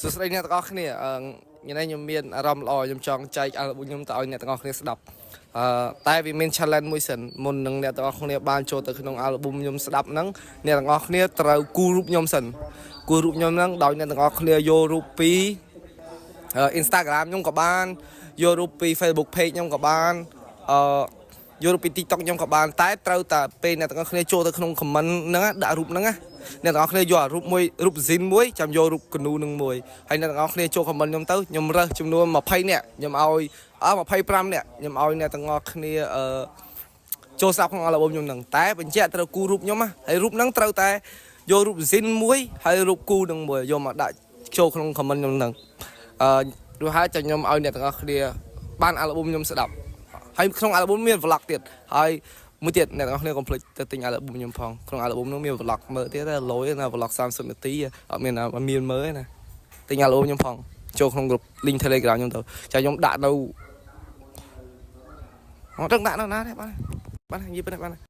សួស្តីអ្នកទាំងអស់គ្នាអឺថ្ងៃនេះខ្ញុំមានអារម្មណ៍ល្អខ្ញុំចង់ចែកអាល់ប៊ុមខ្ញុំទៅឲ្យអ្នកទាំងអស់គ្នាស្ដាប់អឺតែវាមាន challenge មួយសិនមុននឹងអ្នកទាំងអស់គ្នាបានចូលទៅក្នុងអាល់ប៊ុមខ្ញុំស្ដាប់ហ្នឹងអ្នកទាំងអស់គ្នាត្រូវគូររូបខ្ញុំសិនគូររូបខ្ញុំហ្នឹងដោយអ្នកទាំងអស់គ្នាយករូបពី Instagram ខ្ញុំក៏បានយករូបពី Facebook page ខ្ញុំក៏បានអឺយករូបពី TikTok ខ្ញុំក៏បានតែត្រូវតែពេលអ្នកទាំងអស់គ្នាចូលទៅក្នុង comment ហ្នឹងណាដាក់រូបហ្នឹងណាអ្នកទាំងអស់គ្នាយកអារូបមួយរូប zin មួយចាំយករូបកនូនឹងមួយហើយអ្នកទាំងអស់គ្នាចូល comment ខ្ញុំទៅខ្ញុំរើសចំនួន20នាក់ខ្ញុំឲ្យអើ25នាក់ខ្ញុំឲ្យអ្នកទាំងអស់គ្នាអឺចូលស្ដាប់ក្នុងអាល់ប៊ុមខ្ញុំហ្នឹងតែបញ្ជាក់ត្រូវគូរូបខ្ញុំណាហើយរូបហ្នឹងត្រូវតែយករូប zin មួយហើយរូបគូនឹងមួយយកមកដាក់ចូលក្នុង comment ខ្ញុំហ្នឹងអឺរួចហើយចាំខ្ញុំឲ្យអ្នកទាំងអស់គ្នាបានអាល់ប៊ុមខ្ញុំស្ដាប់ហើយក្នុងអាល់ប៊ុមមាន vlog ទៀតហើយមួយទៀតអ្នកទាំងអស់គ្នាកុំភ្លេចទៅទិញអាល់ប៊ុមខ្ញុំផងក្នុងអាល់ប៊ុមនោះមាន vlog មើលទៀតលយណា vlog 30នាទីអត់មានណាមានមើលទេណាទិញអាល់ប៊ុមខ្ញុំផងចូលក្នុងក្រុម link Telegram ខ្ញុំទៅចាំខ្ញុំដាក់នៅអត់ដឹងដាក់នៅណាទេបាទបាទនិយាយប៉ុណ្ណេះបាទ។